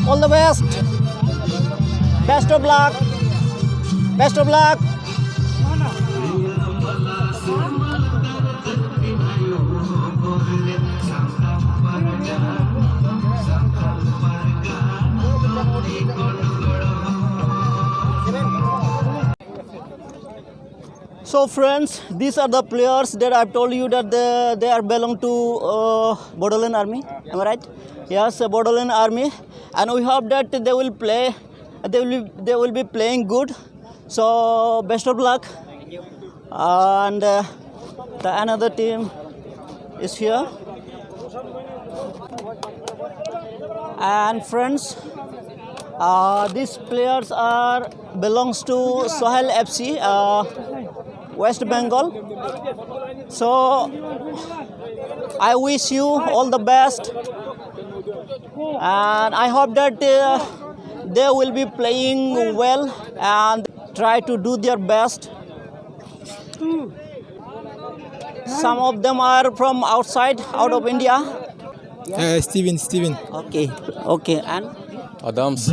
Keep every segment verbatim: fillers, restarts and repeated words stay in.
All the best. Best of luck. Best of luck. So friends, these are the players that I've told you that they, they are belong to uh, Bodoland Army. Am I right? Yes, uh, Bodoland Army, and we hope that they will play. They will be, they will be playing good. So best of luck. And uh, the another team is here. And friends, uh, these players are belongs to Sohel F C, uh, West Bengal. So I wish you all the best, and I hope that uh, they will be playing well and try to do their best. Some of them are from outside, out of India. Uh, Steven, Steven. Okay, okay, and Adams.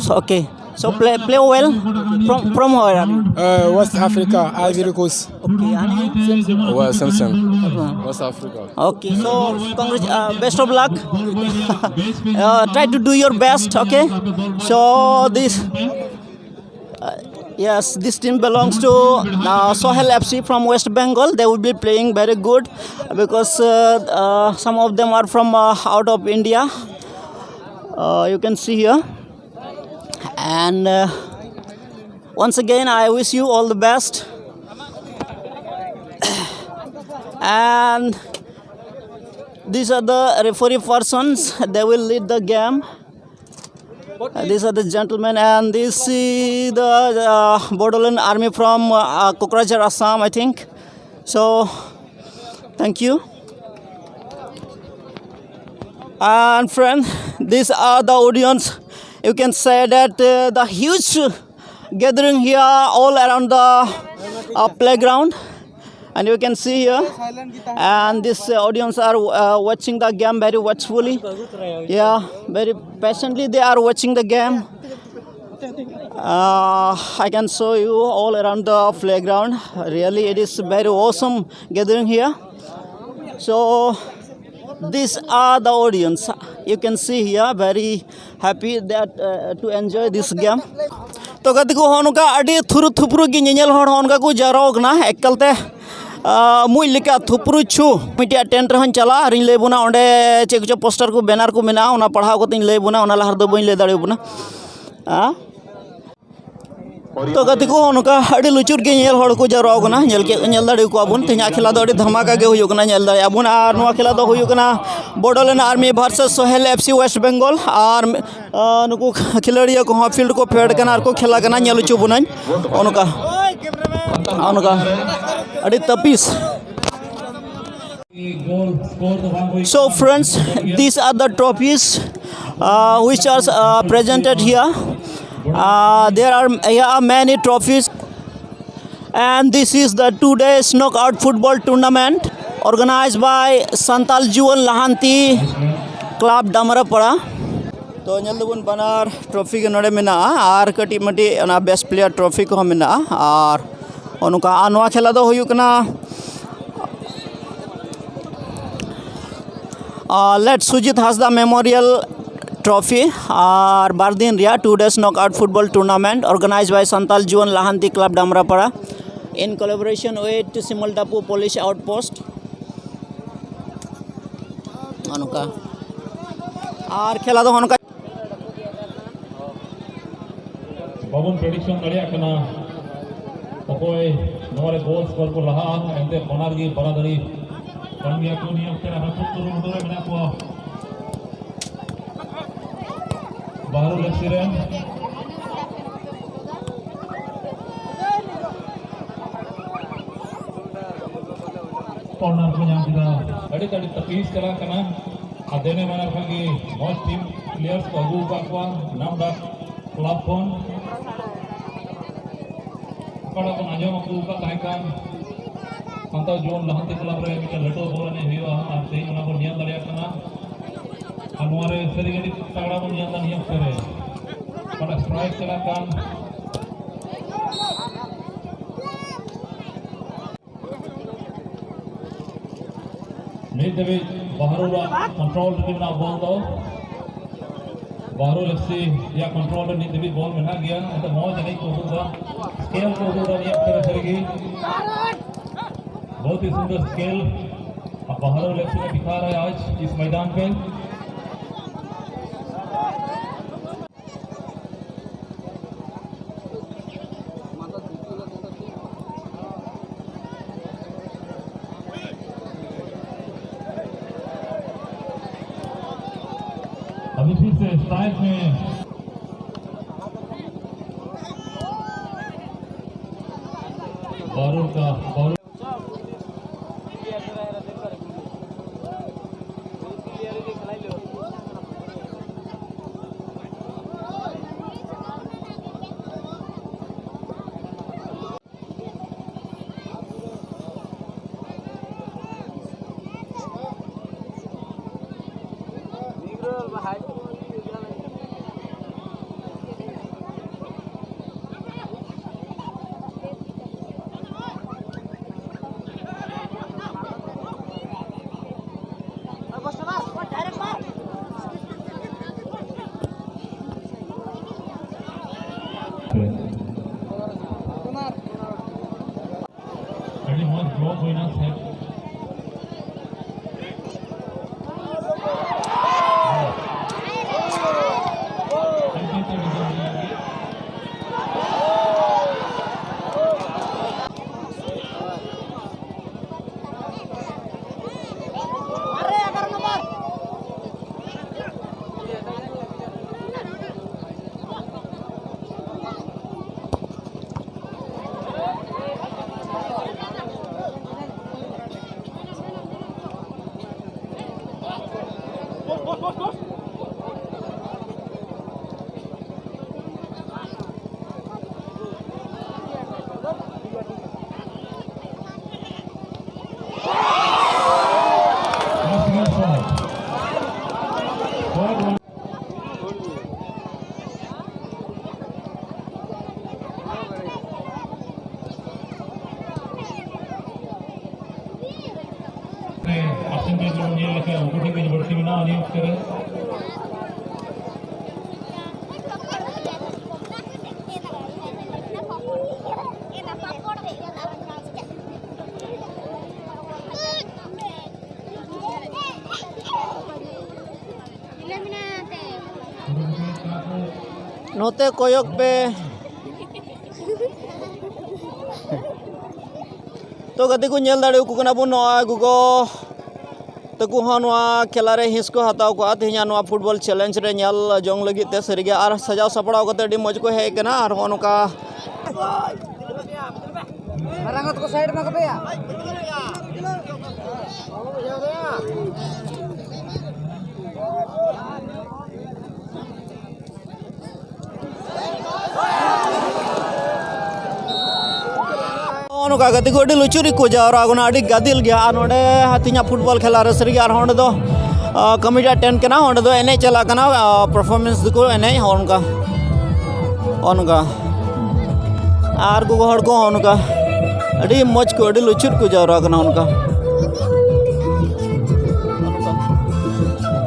so, okay. So play play well. From from where are you? Uh, West Africa, Ivory Coast. Okay, and you? Well, Simpson. West Africa. Okay, so congrat- uh, best of luck. Uh, try to do your best. Okay, so this. Uh, yes, this team belongs to uh, Sohel F C from West Bengal. They will be playing very good because uh, uh, some of them are from uh, out of India. Uh, you can see here. And uh, once again, I wish you all the best. And These are the referee persons. They will lead the game. Uh, these are the gentlemen, and this is the uh, Bodoland Army from uh, Kokrajhar, Assam, I think. So, thank you. And friend, these are the audience. You can say that uh, the huge gathering here all around the uh, playground, and you can see here, and this uh, audience are uh, watching the game very watchfully. Yeah, very patiently they are watching the game. Uh, I can show you all around the playground. Really, it is very awesome gathering here. So these are the audience. You can see here, very happy that uh, to enjoy this game. ᱛᱚ ᱜᱟᱛᱮ ᱠᱚ, ᱦᱚᱸ ᱱᱚᱝᱠᱟ ᱟᱹᱰᱤ ᱛᱷᱩᱨᱩ ᱛᱷᱩᱯᱨᱩ ᱜᱮ ᱧᱮᱧᱮᱞ ᱦᱚᱲ ᱦᱚᱸ ᱚᱱᱠᱟ ᱠᱚ ᱡᱟᱣᱨᱟ ᱟᱠᱟᱱᱟ, ᱮᱠᱟᱞ ᱛᱮ ᱟᱨ ᱢᱩᱡ ᱞᱮᱠᱟ ᱛᱷᱩᱯᱨᱩ ᱪᱷᱩ᱾ ᱢᱤᱫᱴᱮᱡ ᱴᱮᱱᱴ ᱨᱮᱦᱚᱸᱧ ᱪᱟᱞᱟᱜᱼᱟ ᱟᱨᱤᱧ ᱞᱟᱹᱭ ᱵᱚᱱᱟ ᱚᱸᱰᱮ ᱪᱮᱫ ᱠᱚᱪᱚ ᱯᱳᱥᱴᱟᱨ ᱠᱚ, ᱵᱮᱱᱟᱨ ᱠᱚ ᱢᱮᱱᱟᱜᱼᱟ, ᱚᱱᱟ ᱯᱟᱲᱦᱟᱣ ᱠᱟᱛᱮᱧ ᱞᱟᱹᱭ ᱵᱚᱱᱟ, ᱚᱱᱟ ᱞᱟᱦᱟ ᱨᱮᱫᱚ ᱵᱟᱹᱧ ᱞᱟᱹᱭ ᱫᱟᱲᱮᱭᱟᱵᱚᱱᱟ᱾ ᱦᱮᱸ? ᱛᱚ ᱜᱟᱛᱮ ᱠᱚ, ᱱᱚᱝᱠᱟ ᱟᱹᱰᱤ ᱞᱩᱪᱩᱨ ᱜᱮ ᱧᱮᱞ ᱦᱚᱲ ᱠᱚ ᱡᱟᱣᱨᱟ ᱟᱠᱟᱱᱟ, ᱧᱮᱞ ᱠᱮᱫ, ᱧᱮᱞ ᱫᱟᱲᱮ ᱟᱠᱚᱣᱟ ᱵᱚᱱ᱾ ᱛᱮᱦᱮᱧᱟᱜ ᱠᱷᱮᱞᱟ ᱫᱚ ᱟᱹᱰᱤ ᱫᱷᱟᱢᱟᱠᱟ ᱜᱮ ᱦᱩᱭᱩᱜ ᱠᱟᱱᱟ, ᱧᱮᱞ ᱫᱟᱲᱮᱭᱟᱜᱼᱟ ᱵᱚᱱ᱾ ᱟᱨ ᱱᱚᱣᱟ ᱠᱷᱮᱞᱟ ᱫᱚ ᱦᱩᱭᱩᱜ ᱠᱟᱱᱟ Bodoland army versus Sohel F C West Bengal. ᱟᱨ ᱟᱨ ᱱᱩᱠᱩ ᱠᱷᱮᱞᱳᱰᱤᱭᱟᱹ ᱠᱚᱦᱚᱸ ᱯᱷᱤᱞᱰ ᱠᱚ ᱯᱷᱮᱰ ᱠᱟᱱᱟ ᱟᱨ ᱠᱚ ᱠᱷᱮᱞᱟ ᱠᱟᱱᱟ, ᱧᱮᱞ ᱦᱚᱪᱚ ᱵᱚᱱᱟᱹᱧ᱾ ᱚᱱᱠᱟ, ᱚᱱᱠᱟ ᱟᱹᱰᱤ ᱛᱟᱹᱯᱤᱥ᱾ So friends, these are the trophies uh, which are uh, presented here. Uh, there are, here are many trophies. And this is the two days knockout football tournament organized by Santal Juwan Lahanti Club Damrapara. ᱛᱚ ᱧᱮᱞ ᱫᱟᱵᱚᱱ ᱵᱟᱱᱟᱨ trophy ᱜᱮ ᱱᱚᱰᱮ ᱢᱮᱱᱟᱜᱼᱟ, ᱟᱨ ᱠᱟᱹᱴᱤᱡ ᱢᱟᱹᱴᱤᱡ ᱚᱱᱟ best player trophy ᱠᱚᱦᱚᱸ ᱢᱮᱱᱟᱜᱼᱟ᱾ ᱟᱨ ᱱᱚᱝᱠᱟ, ᱟᱨ ᱱᱚᱣᱟ ᱠᱷᱮᱞᱟ ᱫᱚ ᱦᱩᱭᱩᱜ ᱠᱟᱱᱟ ᱞᱮᱴ ᱥᱩᱡᱤᱛ ᱦᱟᱸᱥᱫᱟ ᱢᱮᱢᱳᱨᱤᱭᱟᱞ ᱴᱨᱚᱯᱷᱤ ᱟᱨ ᱵᱟᱨ ᱫᱤᱱ ᱨᱮᱭᱟᱜ two days knockout football tournament organized by Santal Juwan Lahanti Club Damrapara in collaboration with Simaldapu Police Outpost. ᱱᱚᱜᱼᱚ ᱱᱚᱝᱠᱟ᱾ ᱟᱨ ᱠᱷᱮᱞᱟ ᱫᱚ ᱱᱚᱜᱼᱚ ᱱᱚᱝᱠᱟ᱾ ᱵᱟᱵᱚᱱ ᱯᱨᱮᱰᱤᱠᱥᱚᱱ ᱫᱟᱲᱮᱭᱟᱜ ᱠᱟᱱᱟ ᱚᱠᱚᱭ ᱱᱚᱣᱟ ᱨᱮ ᱜᱳᱞ ᱥᱠᱳᱨ ᱠᱚ ᱞᱟᱦᱟᱜᱼᱟ, ᱮᱱᱛᱮ ᱵᱟᱱᱟᱨ ᱜᱮ ᱵᱟᱨᱟᱵᱟᱨᱤ ᱠᱟᱱ ᱜᱮᱭᱟ ᱠᱚ ᱱᱤᱭᱟᱹ ᱚᱠᱛᱮ ᱨᱮ ᱟᱨᱦᱚᱸ ᱠᱷᱩᱵ ᱠᱩᱨᱩᱢᱩᱴᱩ ᱨᱮ ᱢᱮᱱᱟᱜ ᱠᱚᱣᱟ᱾ ᱵᱟᱦᱨᱩᱞ ᱮᱯᱷ ᱥᱤ ᱨᱮᱱ ᱠᱚᱨᱱᱟᱨ ᱠᱚ ᱧᱟᱢ ᱠᱮᱫᱟ᱾ ᱟᱹᱰᱤ ᱟᱹᱰᱤ ᱛᱟᱹᱯᱤᱥ ᱪᱟᱞᱟᱜ ᱠᱟᱱᱟ᱾ ᱟᱨ ᱫᱮᱱᱮ ᱵᱟᱱᱟᱨ ᱠᱷᱚᱱ ᱜᱮ ᱢᱚᱡᱽ ᱴᱤᱢ ᱯᱞᱮᱭᱟᱨᱥ ᱠᱚ ᱟᱹᱜᱩ ᱟᱠᱟᱫ ᱠᱚᱣᱟ ᱱᱟᱢᱰᱟᱠ ᱠᱞᱟᱵᱽ ᱠᱷᱚᱱ᱾ ᱚᱠᱟᱴᱟᱜ ᱵᱚᱱ ᱟᱸᱡᱚᱢ ᱟᱹᱜᱩ ᱟᱠᱟᱫ ᱛᱟᱦᱮᱸ ᱠᱟᱱ ᱥᱟᱱᱛᱟᱲ ᱡᱩᱣᱟᱹᱱ ᱞᱟᱦᱟᱱᱛᱤ ᱠᱞᱟᱵᱽ ᱨᱮ ᱢᱤᱫᱴᱮᱱ ᱞᱟᱹᱴᱩ ᱵᱚᱞ ᱮᱱᱮᱡ ᱦᱩᱭᱩᱜᱼᱟ, ᱟᱨ ᱛᱮᱦᱮᱧ ᱚᱱᱟ ᱵᱚᱱ ᱧᱮᱞ ᱫᱟᱲᱮᱭᱟᱜ ᱠᱟᱱᱟ᱾ ᱟᱨ ᱱᱚᱣᱟ ᱨᱮ ᱥᱟᱹᱨᱤ ᱜᱮ ᱟᱹᱰᱤ ᱛᱟᱜᱲᱟ ᱵᱚᱱ ᱧᱮᱞ ᱮᱫᱟ ᱱᱤᱭᱟᱹ ᱚᱠᱛᱮ ᱨᱮ᱾ ᱚᱠᱟᱴᱟᱜ ᱥᱴᱨᱟᱭᱤᱠ ᱪᱟᱞᱟᱜ ᱠᱟᱱ᱾ ᱱᱤᱛ ᱫᱷᱟᱹᱵᱤᱡ ᱵᱟᱦᱨᱩᱞᱟᱜ ᱠᱚᱱᱴᱨᱳᱞ ᱨᱮᱜᱮ ᱢᱮᱱᱟᱜ ᱵᱚᱞ ᱫᱚ᱾ ᱵᱟᱦᱨᱩᱞ ᱮᱯᱷ ᱥᱤ ᱨᱮᱭᱟᱜ ᱠᱚᱱᱴᱨᱳᱞ ᱨᱮ ᱱᱤᱛ ᱫᱷᱟᱹᱵᱤᱡ ᱵᱚᱞ ᱢᱮᱱᱟᱜ ᱜᱮᱭᱟ᱾ ᱟᱫᱚ ᱢᱚᱡᱽ ᱮᱱᱮᱡ ᱠᱚ ᱩᱫᱩᱜ ᱮᱫᱟ, ᱥᱠᱮᱞ ᱠᱚ ᱩᱫᱩᱜ ᱮᱫᱟ ᱱᱤᱭᱟᱹ ᱚᱠᱛᱮ ᱨᱮ ᱥᱟᱹᱨᱤ ᱜᱮ᱾ ᱵᱚᱦᱩᱛ ᱦᱤ ᱥᱩᱱᱫᱚᱨ ᱥᱠᱮᱞ᱾ ᱟᱨ ᱵᱟᱦᱨᱩᱞ ᱮᱯᱷ ᱥᱤ ᱠᱚ ᱫᱤᱠᱷᱟ ᱨᱟᱦᱟ ᱦᱟᱭ ᱟᱡᱽ ᱤᱥ ᱢᱚᱭᱫᱟᱱ ᱯᱮ᱾ अभी फिर से स्ट्राइक में बारूद का, बारूद। ᱟᱹᱰᱤ ᱢᱚᱡᱽ ᱵᱞᱚᱠ ᱦᱩᱭᱱᱟ ᱥᱮ᱾ ᱯᱟᱨᱥᱮᱱᱴᱮᱡᱽ ᱵᱚᱱ ᱧᱮᱞ ᱞᱮᱠᱷᱟᱱ ᱩᱱᱠᱩ ᱴᱷᱮᱱ ᱜᱮ ᱵᱟᱹᱲᱛᱤ ᱢᱮᱱᱟᱜᱼᱟ ᱱᱤᱭᱟᱹ ᱚᱠᱛᱮ ᱨᱮ᱾ ᱱᱚᱛᱮ ᱠᱚᱭᱚᱜ ᱯᱮ᱾ ᱛᱚ ᱜᱟᱛᱮ ᱠᱚ, ᱧᱮᱞ ᱫᱟᱲᱮᱭᱟᱠᱚ ᱠᱟᱱᱟ ᱵᱚᱱ, ᱱᱚᱣᱟ ᱜᱚᱜᱚ ᱛᱟᱠᱚ ᱦᱚᱸ ᱱᱚᱣᱟ ᱠᱷᱮᱞᱟ ᱨᱮ ᱦᱤᱸᱥ ᱠᱚ ᱦᱟᱛᱟᱣ ᱠᱚᱜᱼᱟ ᱛᱮᱦᱮᱧᱟᱜ ᱱᱚᱣᱟ ᱯᱷᱩᱴᱵᱚᱞ ᱪᱮᱞᱮᱧᱡᱽ ᱨᱮ ᱧᱮᱞ ᱡᱚᱝ ᱞᱟᱹᱜᱤᱫ ᱛᱮ᱾ ᱥᱟᱹᱨᱤᱜᱮ ᱟᱨ ᱥᱟᱡᱟᱣ ᱥᱟᱯᱲᱟᱣ ᱠᱟᱛᱮ ᱟᱹᱰᱤ ᱢᱚᱡᱽ ᱠᱚ ᱦᱮᱡ ᱟᱠᱟᱱᱟ᱾ ᱟᱨ ᱦᱚᱸᱜᱼᱚ ᱱᱚᱝᱠᱟ ᱢᱟᱨᱟᱝ ᱠᱚ ᱥᱟᱭᱤᱰ ᱢᱟ ᱠᱟᱯᱮᱭᱟ᱾ ᱱᱚᱜᱼᱚ ᱱᱚᱝᱠᱟ ᱜᱟᱛᱮ ᱠᱚ ᱟᱹᱰᱤ ᱞᱩᱪᱩ ᱨᱮᱠᱚ ᱡᱟᱣᱨᱟ ᱠᱟᱱᱟ, ᱟᱹᱰᱤ ᱜᱟᱫᱮᱞ ᱜᱮᱭᱟ᱾ ᱟᱨ ᱱᱚᱰᱮ ᱛᱮᱦᱮᱧᱟᱜ ᱯᱷᱩᱴᱵᱚᱞ ᱠᱷᱮᱞᱟ ᱨᱮ ᱥᱟᱹᱨᱤᱜᱮ ᱟᱨᱦᱚᱸ ᱚᱸᱰᱮ ᱫᱚ, ᱟ, ᱠᱚᱢᱤᱴᱤᱭᱟᱜ ᱴᱮᱱᱴ ᱠᱟᱱᱟ, ᱚᱸᱰᱮ ᱫᱚ ᱮᱱᱮᱡ ᱪᱟᱞᱟᱜ ᱠᱟᱱᱟ, ᱟ, ᱯᱟᱨᱯᱷᱚᱨᱢᱮᱱᱥ ᱫᱚᱠᱚ ᱮᱱᱮᱡ, ᱦᱚᱸᱜᱼᱚ ᱱᱚᱝᱠᱟ, ᱦᱚᱸᱜᱼᱚ ᱱᱚᱝᱠᱟ᱾ ᱟᱨ ᱜᱚᱜᱚ ᱦᱚᱲ ᱠᱚ ᱦᱚᱸᱜᱼᱚ ᱱᱚᱝᱠᱟ ᱟᱹᱰᱤ ᱢᱚᱡᱽ ᱠᱚ, ᱟᱹᱰᱤ ᱞᱩᱪᱩ ᱨᱮᱠᱚ ᱡᱟᱣᱨᱟ ᱠᱟᱱᱟ, ᱦᱚᱸᱜᱼᱚ ᱱᱚᱝᱠᱟ᱾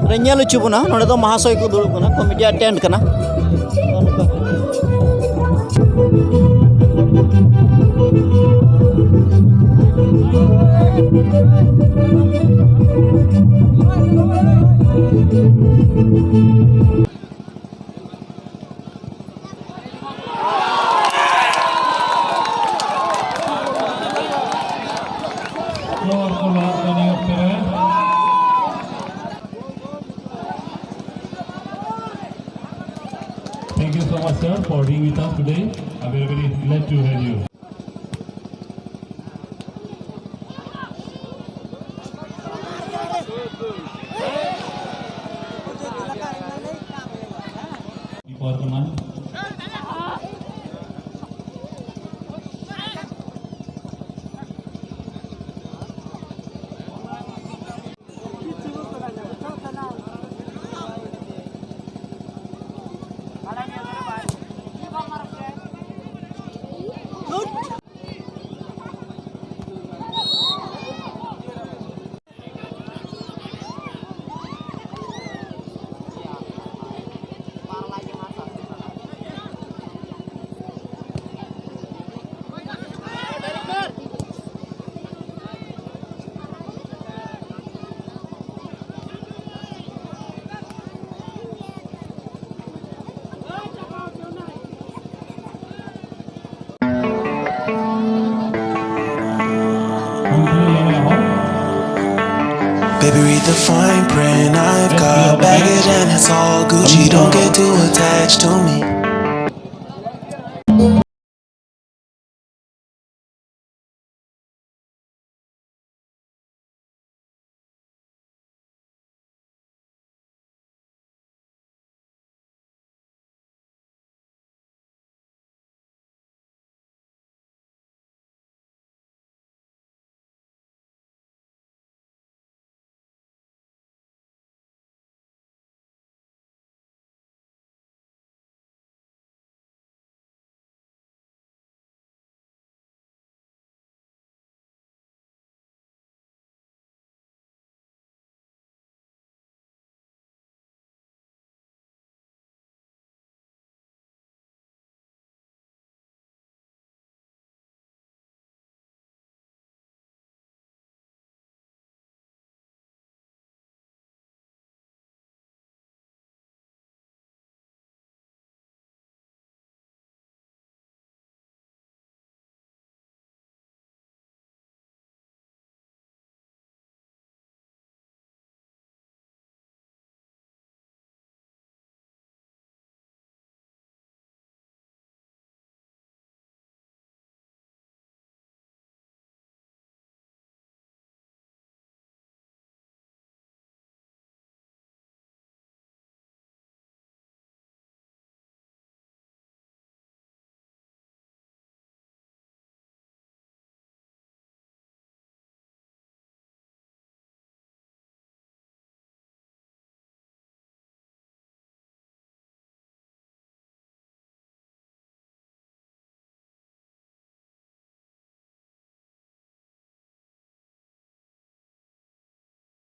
ᱨᱮ ᱧᱮᱞ ᱦᱚᱪᱚ ᱵᱚᱱᱟ᱾ ᱱᱚᱰᱮ ᱫᱚ ᱢᱟᱦᱟᱥᱚᱭ ᱠᱚ ᱫᱩᱲᱩᱵ ᱠᱟᱱᱟ, ᱠᱚᱢᱤᱴᱤᱭᱟᱜ ᱴᱮᱱᱴ ᱠᱟᱱᱟ᱾ Thank you so much, sir, for being with us today. I'm very, very glad to have you. Bardhaman. Baby, read the fine print. I've got baggage and it's all Gucci. Don't get too attached to me.